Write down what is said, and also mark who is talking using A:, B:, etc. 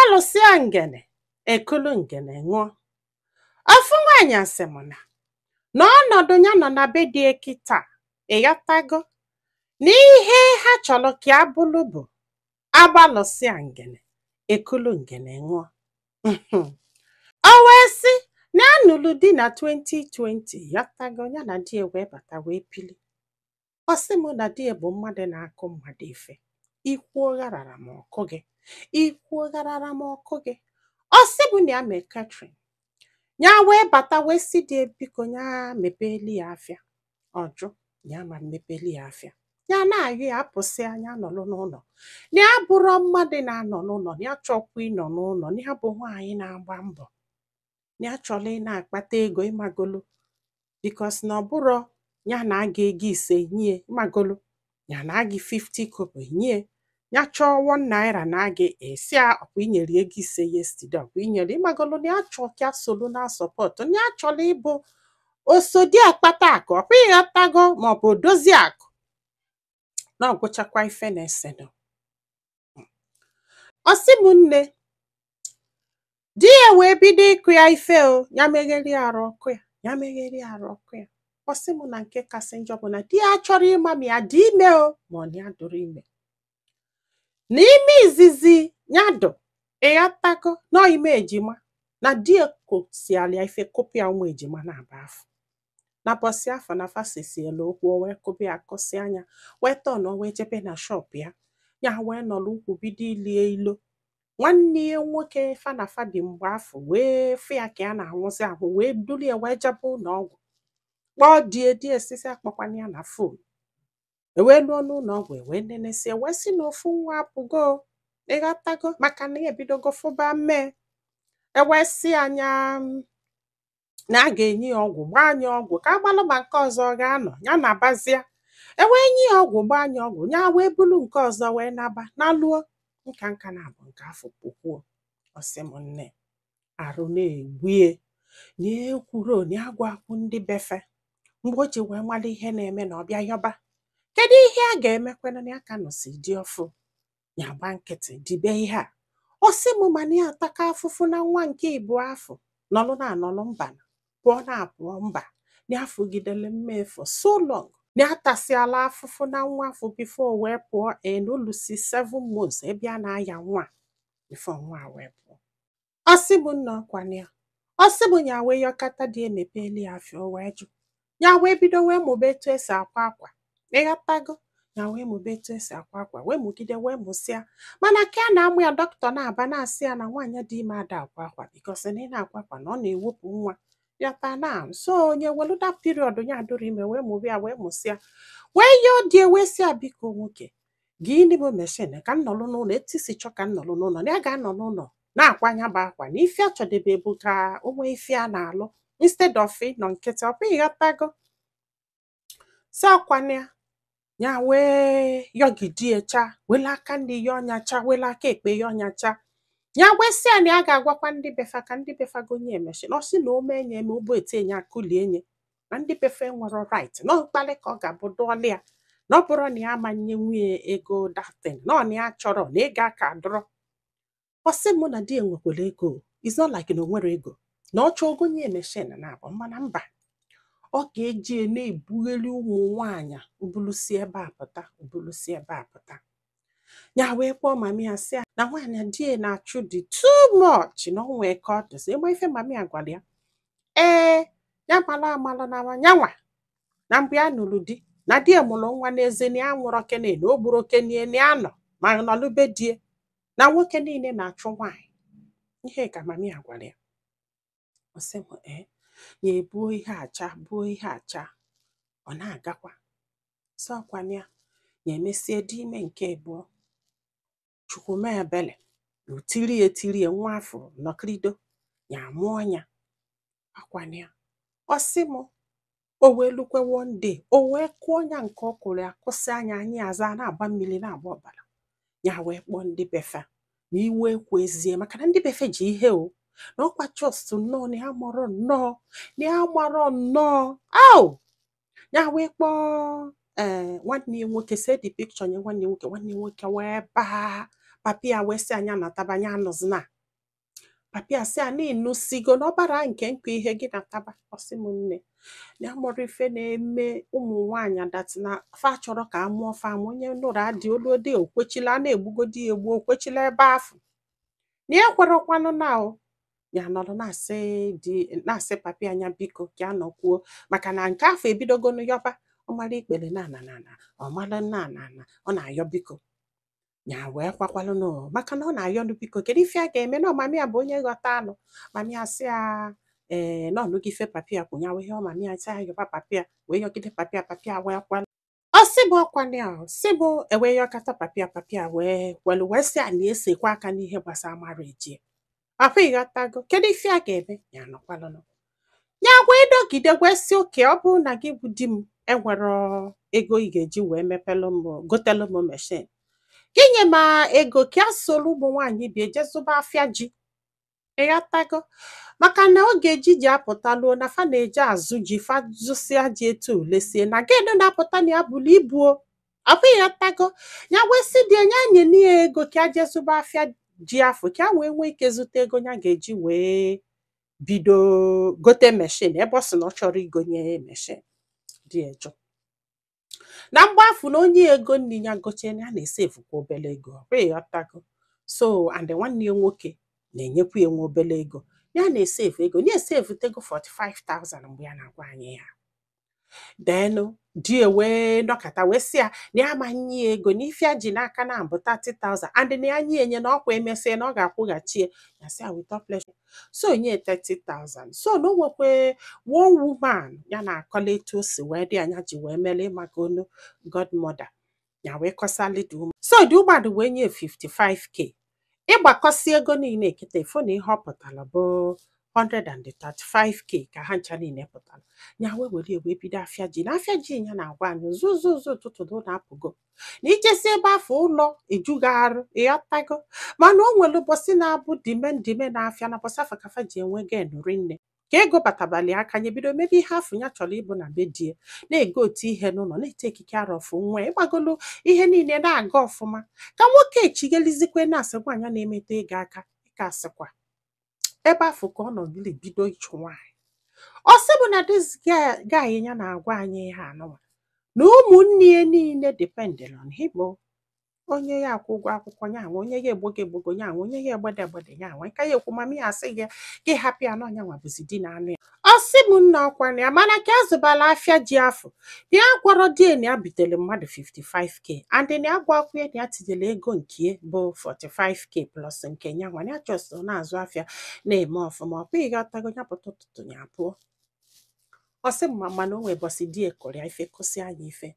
A: Agbalụsịa ngene, ekulu ngene ṅụọ. Ofu nwaanyị asị m na ọnọdụ ya nọ na be di kịta, ịghọtago, na ihe ha chọrọ ka ya bụrụ bụ agbalụsịa ngene, ekulu ngene ṅụọ. O wee sị na ya nụrụ di na 2020, ghọtago, ya na di ya wee bata wee pili. Ọ sị m na di ya bụ mmadụ na-akụ mmadụ ife. Ikwuo gharara ma ọkụ gị, ikwuo gharara ma ọkụ gị. Ọ sị bụ na ya mee catering, ya wee bata wee sị di ya biko ya mepeeli ya afịa. Ọ jụ ya ma mmepeli ya afịa. Ya na-ayọ ya apụsị anya nọrọ n'ụlọ, na ya bụrụ mmadụ na-anọ n'ụlọ, na ya chọkwa ịnọ n'ụlọ, na ya bụ nwaanyị na-agba mbọ, na ya chọrọ ị na-akpata ego, ịmagolo, because na ọ bụrọ ya na-aga ego 5 nye, ịmagolo, ya na-aga 50 kobo nye, ya chọọ 1 naira na-aga esi a ọkwa inyere ego 5 yesterday, ọkwa inyere, ịmagolo, na ya chọọ ka ya soro na support, na ya chọrọ ịbụ osodi akpata akụ, ọkwa ịghọtago, maọbụ odozi akụ na ọgwụchakwa ife na-esenụ. Ọ sị m nne, di ya wee bido ịkụ ya ife o, ya megheri arụ ọkụ ya, ya megheri arụ ọkụ ya. Ọ sị m na nke kasị njọ bụ na di ya chọrọ ịma ma ya dị ime o, ma ọ na ya dụrụ ime. N'ime izizi ya dụ, ịghọtago, nọ ime ejima, na di ya kụsiala ya ife, kụpụ ya ụmụ ejima na-aba afọ na bọsị afọ na fasisiela okwu, o wee kụpụ ya kụsị anya, wee tọọ wee jebe na shop ya. Ya wee nọrọ ukwu bido ilie ilo. Nwanne ya nwoke fa na fa bi mgbe afọ wee fụ ya ka ya na-anwụzi ahụ, wee duru ya wee jebe ụlọ ọgwụ, kpọọ die die esisi akpọkwana ya na phone. Ewee luo n'ụlọ ọgwụ, ewee nenesie, wee sị na ofu nwa apụgo, ịghọtago, maka na ya ebidogo fụba mmee. Ewee sị anya na a ga-enye ya ọgwụ, gbaa anya ọgwụ ka agbalụ ma nke ọzọ ọ ga-anọ ya na bazia. Ewee nye ya ọgwụ, gbaa anya ọgwụ, ya wee bulu nke ọzọ wee naba na luo nka nka na abụ nke afọ pụkwuo. Ọsị m nne, arụ na-egbue na ekwuro na agwa akwụ ndị befe. Mgbe o ji wee mara ihe na-eme na ọbịa yọba, kedu ihe a ga-emekwana, na ya ka nọsi dị ọfụ, ya gba nkịtị dibe ihe a. Ọ sị m mana ya ataka afụfụ na nwa nke ịbụọ afọ nọlụ na anọlụ mba pụọ na apụọ mba, na afụgidele mmefu so long, na atasịala afụfụ na nwa afọ before wee pụọ enolusi 7 months ebe a na-aya nwa before nwa a wee pụọ. Ọ sị m nna, ọkwana ya. Ọ sị m ya wee yọkata dị emepeli ya afịa, o wee jụ. Ya wee bido wee mụba etu esi akwa akwa, ịghọtago, ya wee mụba etu esi akwa akwa, wee mụgide wee mụsịa. Mana ka a na-amụ ya, dọkịta na-aba na-asị ya na nwaanyị dị ime ada akwa akwa, because na ị na-akwa akwa na ọ na-ewepụ nwa yọta na so onye welu that period ya dụrụ ime wee mụba ya, wee mụsịa, wee yọọ die, wee sị ya biko nwoke, gịnị bụ machine ka m nọrọ n'ụlọ etu si chọ ka m nọrọ n'ụlọ, na ya ga-anọ n'ụlọ na-akwa anya bụ akwa, na ife achọdebe bụ ka o nwee ife a na-alụ instead of ịnọ nkịtị, ọkwa ịghọtago. Si ọkwana ya, ya wee yọgidie cha, wele aka nri ya ọnya cha, wele aka ekpe ya ọnya cha. Ya wee sị ya na ya ga-agwakwa ndị befa ka ndị befa gonye machine. Ọ sị na o mee nye eme ụbụ ete nye akụlie nye na ndị befa nwere right na mkpali ka ọ ga-abụ dụọlị ya, na ọ bụrụ na ya ama nye nwunye ego datin, na ọ na ya chọrọ na ego aka dụrọ. Ọ sị mụ na di ya nwekwara ego, it's not like na o nwere ego na ọ chọọ gonye machine na abụ, mana mba, ọ ga-eji na-ebugheri ụmụ nwaanyị ubulusi ebe a pụta, ubulusi ebe a pụta. Ya wee kpọọ mami ya, sị ya na nwaanyị di ya na-achụ dị too much, na o nwee ka ọ dịzi ịgba ife. Mami ya gwara ya ee, ya mara amara na nyanwa na mgbe ya nụrụ di na di ya mụrụ nwa n'eze, na ya nwụrụ kene na o gburu okenie, na ya nọ ma nọlụbe die, na nwoke niile na-achụ nwaanyị. Ihe ka mami ya gwara ya. Ọ sị m ee, ya ebuo ihe acha, buo ihe acha, ọ na-agakwa sọkwana ya. Ya emesie dị ime nke abụọ, Chukwu mee ebele na otiri etirie nwa afọ nọkịrịdo, ya amụọ ya akwana ya. Ọ sị m o wee lukwe one day, o wee kụọ ya nke ọ kụrụ ya kụsị anya anya aza na-agba mmiri na-agba ọbara. Ya wee kpọọ ndị befa na iwe kwezie, maka na ndị befe ji ihe o na ọkwa just nnọọ na ya marọ nnọọ na ya marọ nnọọ au. Ya wee kpọọ ee nwanne ya nwoke, see the picture nye nwanne ya nwoke. Nwanne ya nwoke wee baa papi ya, wee sị anya nataba, anya anọzina. Papi asị a na ịnụsigo na ọbara nke nkụ ihe gị na taba. Ọsị m nne, ya mụrụ ife na-eme ụmụ nwaanyị that na fa chọrọ ka amụọ fa amụ. Onye nụrụ adị olu ode okwechila, a na-egbugodi ya egbu, okwechila ebe afọ na ya kwerọkwanụ na o ya nọrọ na-asị di, na-asị papi anya biko ka ya nọkwuo, maka na nke afọ ebidogonu yọba. Ọmara ikpere na ana na ana, ọmara na ana ana, ọ na-ayọ biko. Ya wee kwakwalụ maka na ọ na-ayọnụ biko, kedu ife a ga-eme na mami ya bụ onye ghọta anụ. Mami ya sị ya ee, na ọnụgo ife papi ya kwụ ya wee ihe. Mami ya sị ya yọba papi ya, wee yọgide papi ya, papi ya wee kwalụ. Ọ sị bụ ọkwanụ ya, sị bụ ewee yọkata papi ya, papi ya wee kwelụ, wee sị ya na esekwa aka n'ihe gbasara marriage ya. Papa, ịghọtago kedu ife a ga-eme? Ya nọkwalụnụ ya wee dọgide wee sị oke, ọ bụrụ na gị bụ di m enwero ego ị ga-eji wee mepelụ m, gotelụ m machine, gị nye m ego ka a soro ụmụ nwaanyị bi eje zụba afịa ji. Ịghọtago, maka na oge ji ji apụtaluo na fa na-eje azụ ji, fa zụsịa ji etu ulesie na gịnị na-apụta na ya bụrụ ibu o. Ọkwa ịghọtago? Ya wee sị di ya nye ya ego ka a jee zụba afịa ji afọ, ka a wee nwee ike zụta ego ya ga-eji wee bido gote machine, ebe ọ sị na ọ chọrọ igonye machine dị ejụ na mgbafu na onye ego nni ya gochie na ya na-esevukwa obele ego. Ọkwa ịghọtago? So and nwanne ya nwoke na-enyekwa ya nwa obele ego ya na-esevu ego, na-esevutego 45,000 mgbe ya na-agwa anyị ya. Then di ya wee nọkọta wee sị ya na ya ama nye ya ego, na ife ya ji n'aka na mbụ 30,000, and na ya nye enye na ọkwa emesịa na ọ ga-akwụghachi ya. Ya sị ya without pleasure, so nye 30,000. So na o nwekwe one woman ya na-akọla etu o si wee dị anya ji wee mere ịmaka onu godmother ya, wee kọsali the woman. So the woman wee nye 55K. Ịgbakọsị ego niile kịta ifo na ihe ọ pụtara bụ 135K ka ha ncha niile pụtara. Ya wee were wee bido afịa ji. Na afịa ji ya na-agwa anyị zuzuzu ụtụtụ na ụlọ apụgo na ijesi ebe afọ ụlọ ejughị arụ. Ịghọtago? Mana o nwere ụbọchị na-abụ dime ndime na afịa na bọsị afọ kafa ji enwe gen rinne, ka ego batabali aka nye bido mebe ihe afọ ya chọrọ ịbụ na be die, na-ego otu ihe n'ụlọ, na-ete ekike arọfụ nwa ya, ịgbagolo ihe niile na-aga ọfụma, ka nwoke echigelizikwe na-asị nwaanyị na-emeta ego aka ịka asịkwa ebe afọ ka ọ nọgide bido ịchụ nwaanyị. Ọ sị bụ na this guy ya na-agwa anyị ihe anụnwa na ụmụnne ya niile depended on him o. Onye ya akwụ ụgwọ akwụkwọ ya nwe, onye ya egbogo egbogo ya nwe, onye ya egbede egbede ya nwe, nka ya ekwu mama ya asị gị gị hapụ ya na ọnya nwa bụzi di na anụ ya. Ọ sị m nna, ọkwa na ya mana ka azụbala afịa ji afọ na ya gwọrọ di na ya bitere mmadụ 55K, and na ya gwakwa ya na ya tinyere ego nke bụ 45K plus nke ya nwa, ya just na-azụ afịa na-eme ọfụma. Ọkwa ịghọtago? Ya pụta ụtụtụ ya pụọ. Ọ sị m mana o nwee bọsị di kụrụ ya ife, kụsị anya ife.